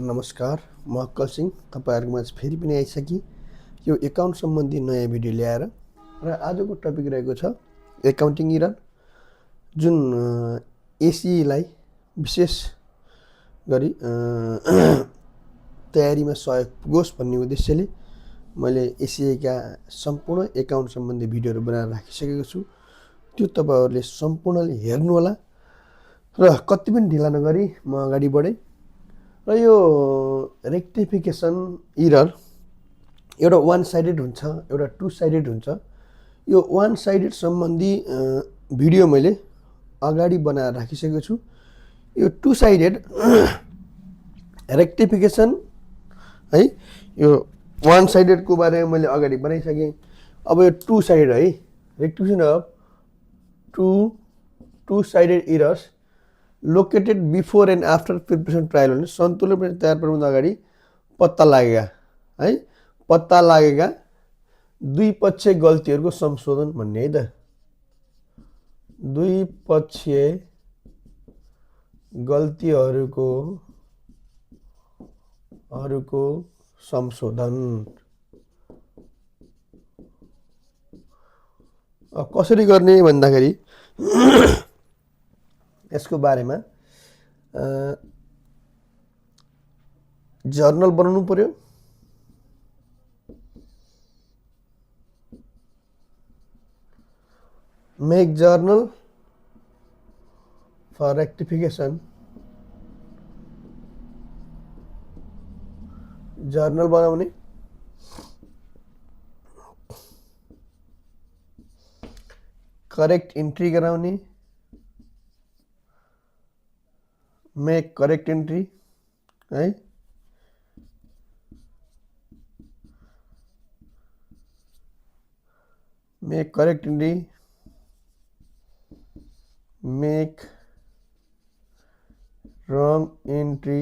नमस्कार, म अक्कल सिंह तपाईहरुको माझ फेरि पनि आइसके यो एकाउन्ट सम्बन्धी नयाँ भिडियो ल्याएर र आजको टपिक रहेको छ एकाउन्टिङ इरर जुन एसीलाई विशेष गरी तयारीमा सहयोग पुगोस् भन्ने उद्देश्यले मैले एसीका सम्पूर्ण एकाउन्ट सम्बन्धी भिडियोहरू बनाएर राखिसकेको छु। त्यो तपाईहरुले सम्पूर्णले हेर्नु होला र कति पनि ढिला नगरी म अगाडि बढेँ। र यो रेक्टिफिकेसन इरर एउटा वान साइडेड हुन्छ, एउटा टु साइडेड हुन्छ। यो वान साइडेड सम्बन्धी भिडियो मैले अगाडि बनाएर राखिसकेको छु। यो टु साइडेड रेक्टिफिकेसन है, यो वान साइडेडको बारेमा मैले अगाडि बनाइसकेँ। अब यो टु साइडेड है, rectification of two sided errors located before and after preparation trial भने सन्तुलन पनि तयार पार्नुभन्दा अगाडि पत्ता लागेका है, पत्ता लागेका द्विपक्षीय गल्तीहरूको संशोधन भन्ने है त। द्विपक्षीय गल्तीहरूको संशोधन कसरी गर्ने भन्दाखेरि यसको बारेमा जर्नल बनाउनु पर्यो। मेक जर्नल फर रेक्टिफिकेसन, जर्नल बनाउने। करेक्ट इन्ट्री गराउने, मेक करेक्ट एन्ट्री है। मेक करेक्ट एन्ट्री, मेक रङ एन्ट्री,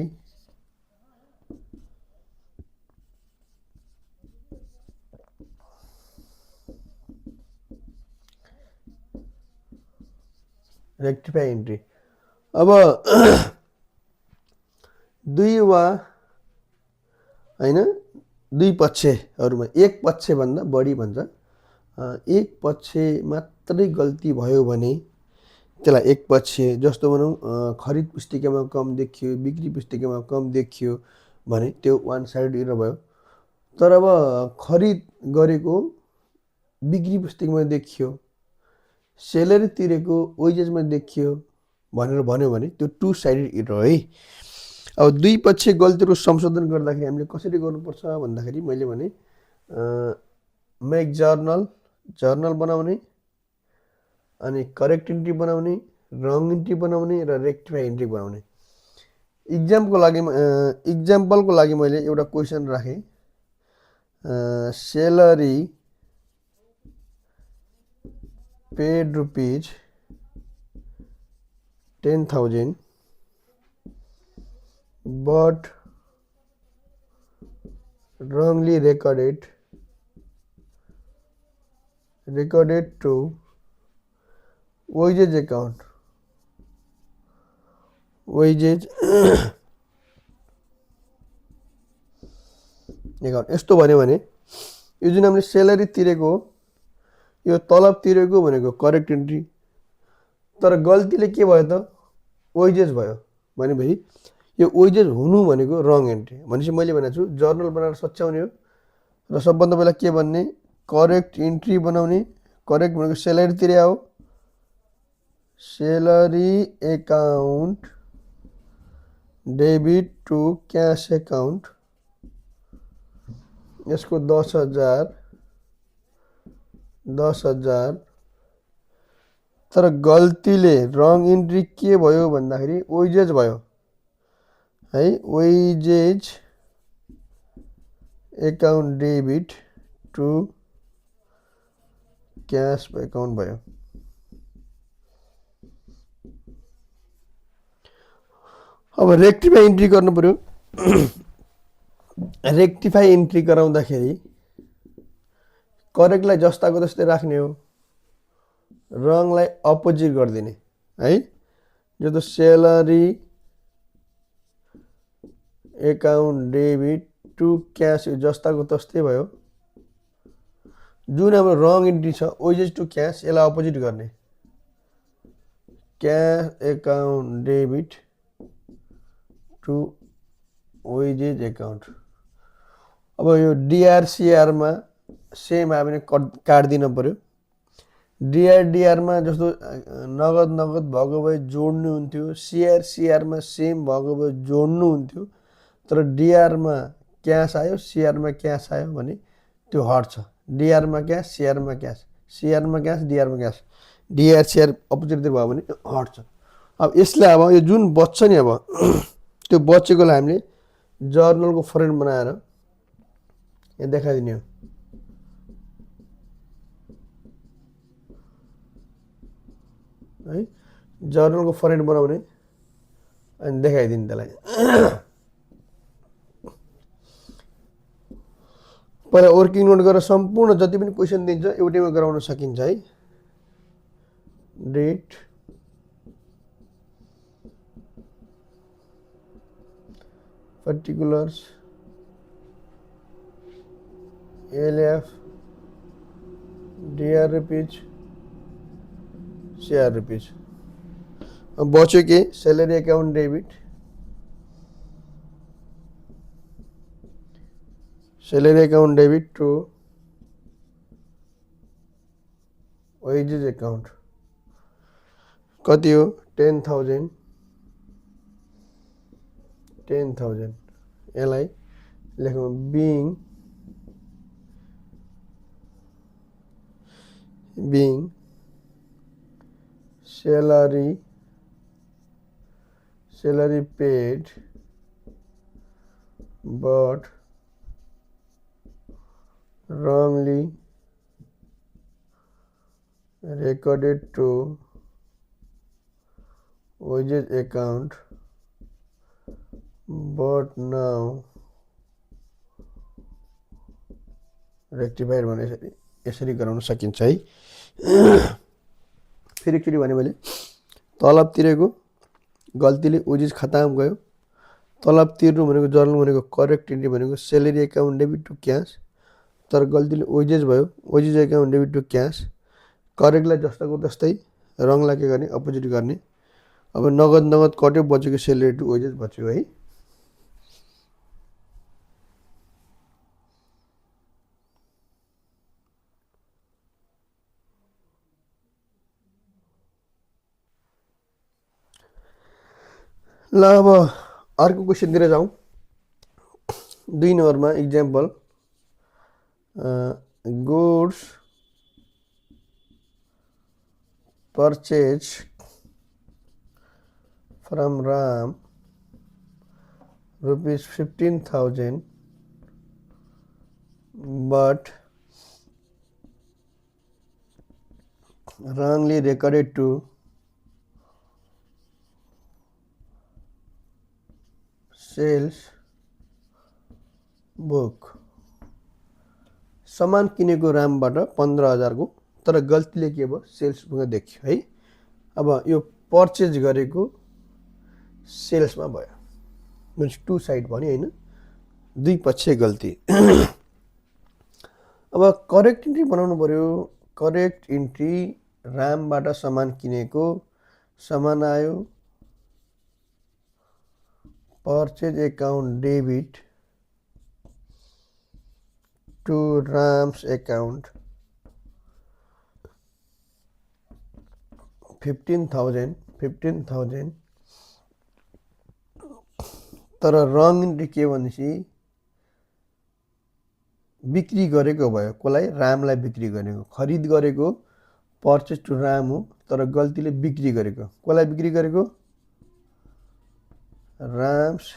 रेक्टिफाई एन्ट्री। अब दुई वा हैन दुई पक्षहरूमा एक पक्षभन्दा बढी भन्छ, एक पक्ष मात्रै गल्ती भयो भने त्यसलाई एक पक्ष, जस्तो भनौँ खरिद पुस्तिकामा कम देखियो, बिक्री पुस्तिकामा कम देखियो भने त्यो वान साइडेड इरर भयो। तर अब खरिद गरेको बिक्री पुस्तिकामा देखियो, सेलरी तिरेको वेजेसमा देखियो भनेर भन्यो भने त्यो टु साइडेड इरर है। अब द्विपक्षीय गल्तीहरू संशोधन गर्दाखेरि हामीले कसरी गर्नुपर्छ भन्दाखेरि मैले भने मेक जर्नल, जर्नल बनाउने, अनि करेक्ट इन्ट्री बनाउने, रङ इन्ट्री बनाउने र रेक्टिफाई इन्ट्री बनाउने। इक्जाम्पलको लागि मैले एउटा क्वेसन राखेँ, salary paid rupees 10,000 but wrongly recorded to wages account, wages account। यस्तो भन्यो भने यो जुन हामीले सेलरी तिरेको हो, यो तलब तिरेको भनेको करेक्ट इन्ट्री, तर गल्तीले के भयो त वेजेस भयो भनेपछि यो वेजेस हुनु भनेको रङ एन्ट्री। भनेपछि मैले भनेको छु जर्नल बनाएर सच्याउने हो र सबभन्दा पहिला के भन्ने, करेक्ट इन्ट्री बनाउने। करेक्ट भनेको सेलरी तिरे हो, salary account debit to cash account, यसको 10,000 तर गल्तीले रङ इन्ट्री के भयो भन्दाखेरि वेजेस भयो है, wages account debit to cash account भयो। अब रेक्टिफाई इन्ट्री गर्नु पर्यो। रेक्टिफाई इन्ट्री गराउँदाखेरि करेक्टलाई जस्ताको तस्तै राख्ने हो, रङलाई अपोजिट गरिदिने है। जो त salary account debit to cash, यो जस्ताको तस्तै भयो। जुन हाम्रो रङ इन्ट्री छ वेजेस टु क्यास, यसलाई अपोजिट गर्ने, cash account debit to wages account. अब यो डिआरसिआरमा सेम आयो भने काट्दिन पर्यो। डिआरमा जस्तो नगद भएको भए जोड्नु हुन्थ्यो, सिआरमा सेम भएको भए जोड्नु हुन्थ्यो, तर डिआरमा क्यास आयो, सिआरमा क्यास आयो भने त्यो हट्छ। डिआरमा क्यास, सिआरमा क्यास, सिआरमा क्यास, डिआरमा क्यास, डिआरसिआर अपोजिटतिर भयो भने हट्छ। अब यसलाई अब यो जुन बच्छ नि अब त्यो बचेकोलाई हामीले जर्नलको फर्मेट बनाएर यहाँ देखाइदिने हो है। जर्नलको फर्मेट बनाउने अनि देखाइदिने त्यसलाई। पहिला वर्किङ नोट गरेर सम्पूर्ण जति पनि क्वेसन दिन्छ एउटैमा गराउन सकिन्छ है। Date, particulars, LF, DR rupees, CR rupees. अब बच्यो के salary account debit, salary account debit to wages account कति हो 10,000 10,000 यसलाई लेखौँ being salary paid but wrongly recorded to wages account but now rectified भने यसरी गराउन सकिन्छ है। फेरि एकचोटि भने मैले तलब तिरेको गल्तीले वेजेस खातामा गयो। तलब तिर्नु भनेको जर्नल भनेको करेक्ट इन्ट्री भनेको salary account debit to cash, तर गल्तीले वेजेस भयो, wages account debit to cash. करेक्टलाई जस्ताको तस्तै, रङलाई के गर्ने अपोजिट गर्ने। अब नगद कट्यो, बचेको सैलरी टु वेजेस बच्यो है। ल अब अर्को क्वेसनतिर जाउँ। 2 नम्बरमा example goods purchase from Ram rupees 15,000 but wrongly recorded to sales book. सामान किनेको रामबाट 15,000 को, तर गल्तीले के भयो सेल्स बुकमा देखियो है। अब यो पर्चेज गरेको सेल्समा भयो, मिन्स टु साइड भन्यो हैन, दुई पक्ष गल्ती। अब करेक्ट इन्ट्री बनाउनु पर्यो। करेक्ट इन्ट्री रामबाट सामान किनेको, सामान आयो, purchase account debit to Ram's account 15,000 तर रङ इन्ट्री के भनेपछि बिक्री गरेको भयो। कसलाई? रामलाई बिक्री गरेको। खरिद गरेको पर्चेज टु राम हो, तर गल्तीले बिक्री गरेको। कसलाई बिक्री गरेको? Ram's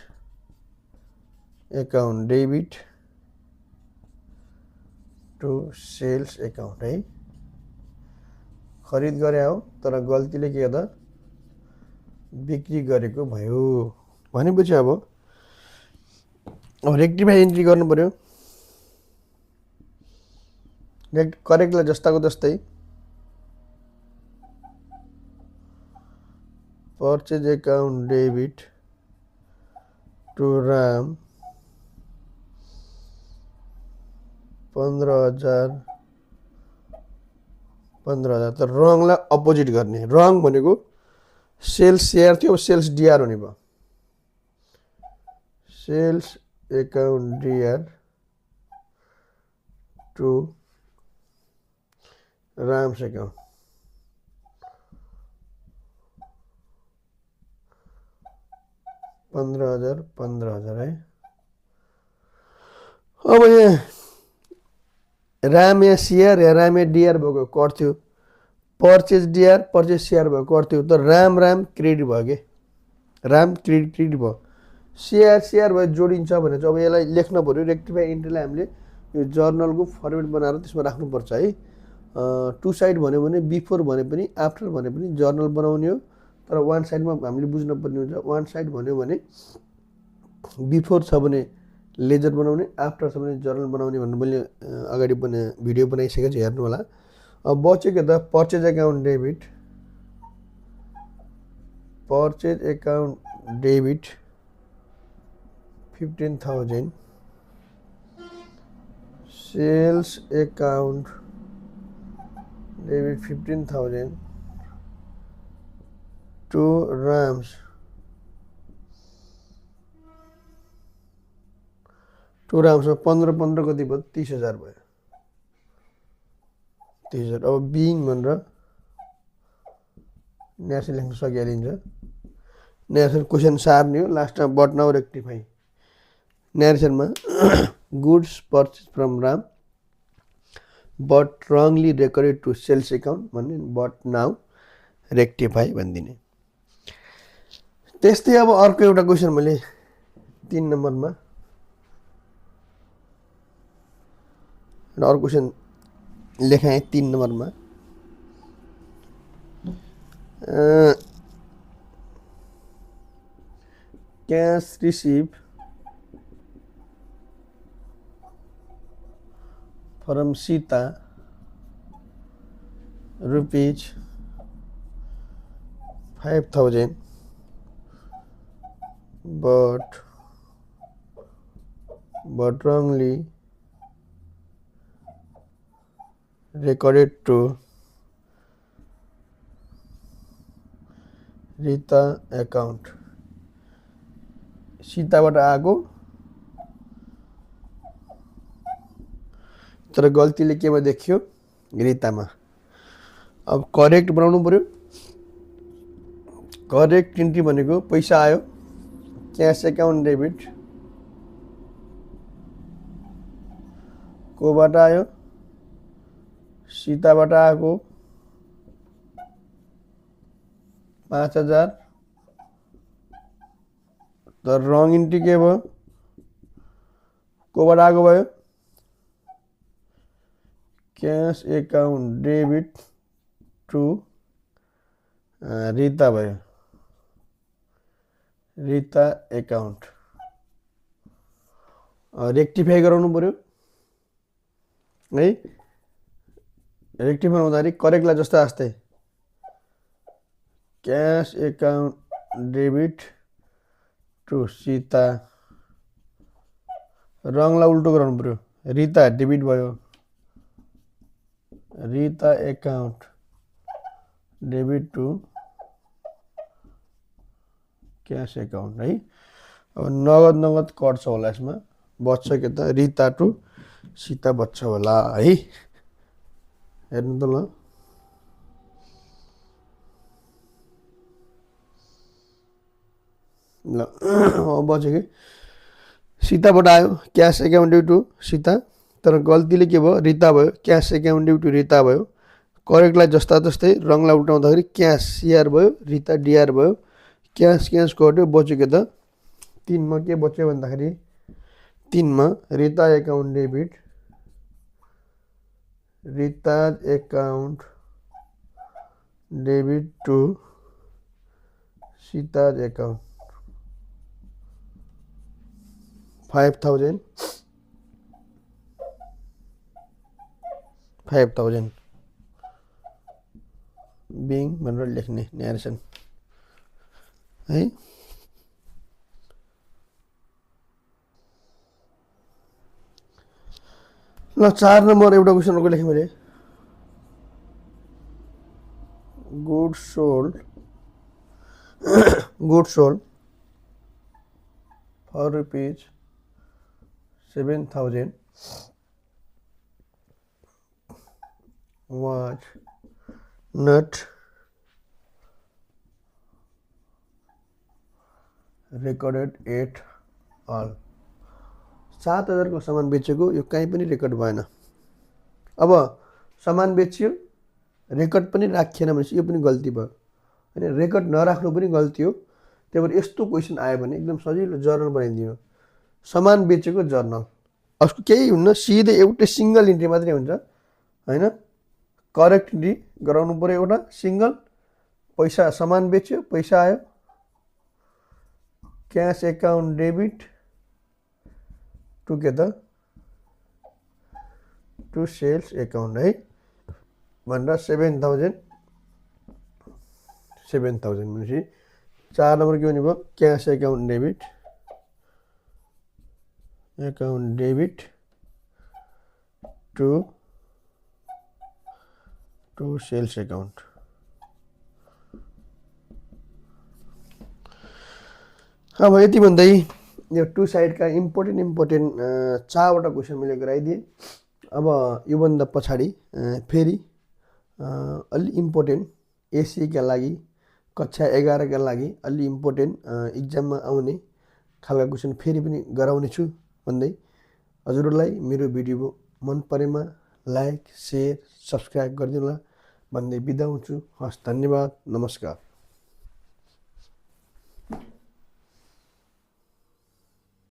account debit to sales account है। खरिद गरे हो, तर गल्तीले के गर्दा बिक्री गरेको भयो भनेपछि अब रेक्टिफाई इन्ट्री गर्नु पर्यो। करेक्टलाई जस्ताको तस्तै purchase account debit to Ram 15,000 15,000 त रङलाई अपोजिट गर्ने रङ भनेको सेल्स सेयर थियो सेल्स डिआर हुने भयो sales account DR to Ram's account 15,000 है अब यहाँ राम या सिआर या राम या डिआर भएको कट थियो पर्चेज डिआर पर्चेज सिआर भएको कट थियो त राम क्रेडिट भयो कि राम क्रेडिट भयो सिआर भयो जोडिन्छ भने चाहिँ अब यसलाई लेख्न पऱ्यो रेक्टिफाई इन्ट्रीलाई हामीले यो जर्नलको फर्मेट बनाएर त्यसमा राख्नुपर्छ है टु साइड भन्यो भने बिफोर भने पनि आफ्टर भने पनि जर्नल बनाउने हो तर वान साइडमा हामीले बुझ्नुपर्ने हुन्छ वान साइड भन्यो भने बिफोर छ भने लेजर बनाउने आफ्टर छ भने जर्नल बनाउने भन्ने मैले अगाडि भिडियो बनाइसकेको छु हेर्नु होला अब बचेको त purchase account debit 15,000 sales account debit 15,000 to Ram's to राम्समा 15 कति भयो 30,000 भयो 30,000 अब बिङ भनेर नेसन लेख्न सकिहालिन्छ नेसन क्वेसन सार्ने हो लास्टमा बट नाउ रेक्टिफाई नेरेसनमा goods purchase from Ram but wrongly recorded to sales account भन्ने बट नाउ रेक्टिफाई भनिदिने त्यस्तै अब अर्को एउटा क्वेसन मैले 3 नम्बरमा अर्को क्वेसन लेखाएँ 3 नम्बरमा cash receive from Sita rupees 5,000 but wrongly recorded to Rita account सीताबाट आएको तर गल्तीले केमा देखियो रितामा अब करेक्ट बनाउनु पर्यो करेक्ट इन्ट्री भनेको पैसा आयो क्यास एकाउन्ट डेबिट कोबाट आयो सीताबाट आएको 5,000 तर रङ इन्ट्री के भयो कोबाट आएको भयो cash account debit to Rita भयो रिता एकाउन्ट रेक्टिफाई गराउनु पर्यो है रेक्टिफाई हुँदाखेरि करेक्टलाई जस्तो आस्ते cash account debit to Sita रङलाई उल्टो गराउनु पर्यो रिता डेबिट भयो Rita account debit to cash account है अब नगद कट्छ होला यसमा बच्छ के त रिता टु सीता बच्छ होला है हेर्नु त ल बच्यो कि सीताबाट आयो cash account due to Sita तर गल्तीले के भयो रिता भयो cash account due to Rita भयो करेक्टलाई जस्ता जस्तै रङलाई उल्टाउँदाखेरि क्यास सिआर भयो रिता डिआर भयो क्यास कट्यो बच्यो के त 3 मा के बच्यो भन्दाखेरि 3 मा Rita account debit Rita account debit to Sita account 5,000 being भनेर लेख्ने न्यारेसन है ल 4 नम्बर एउटा क्वेसन अर्को लेखेँ मैले। Good sold for rupees 7,000 was not recorded at all। 7,000 को सामान बेचेको यो कहीँ पनि रेकर्ड भएन। अब सामान बेचियो रेकर्ड पनि राखिएन भनेपछि यो पनि गल्ती भयो हैन। रेकर्ड नराख्नु पनि गल्ती हो। त्यही भएर यस्तो क्वेसन आयो भने एकदम सजिलो जर्नल बनाइदिनु। सामान बेचेको जर्नल, उसको केही हुन्न, सिधै एउटै सिङ्गल इन्ट्री मात्रै हुन्छ हैन। करेक्ट इन्ट्री गराउनु पर्यो एउटा सिङ्गल। पैसा सामान बेच्यो, पैसा आयो, cash account debit together to sales account है भनेर 7,000 भनेपछि 4 नम्बर के हुने भयो? Cash account debit to sales account. अब यति भन्दै यो टु साइडका इम्पोर्टेन्ट 4वटा क्वेसन मैले गराइदिएँ। अब योभन्दा पछाडि फेरि अलि इम्पोर्टेन्ट एसीका लागि कक्षा 11 का लागि अलि इम्पोर्टेन्ट इक्जाममा आउने खालका क्वेसन फेरि पनि गराउने छु भन्दै हजुरहरूलाई मेरो भिडियो मन परेमा लाइक, सेयर, सब्सक्राइब गरिदिनु होला भन्दै बिदा हुन्छु। हस्, धन्यवाद, नमस्कार।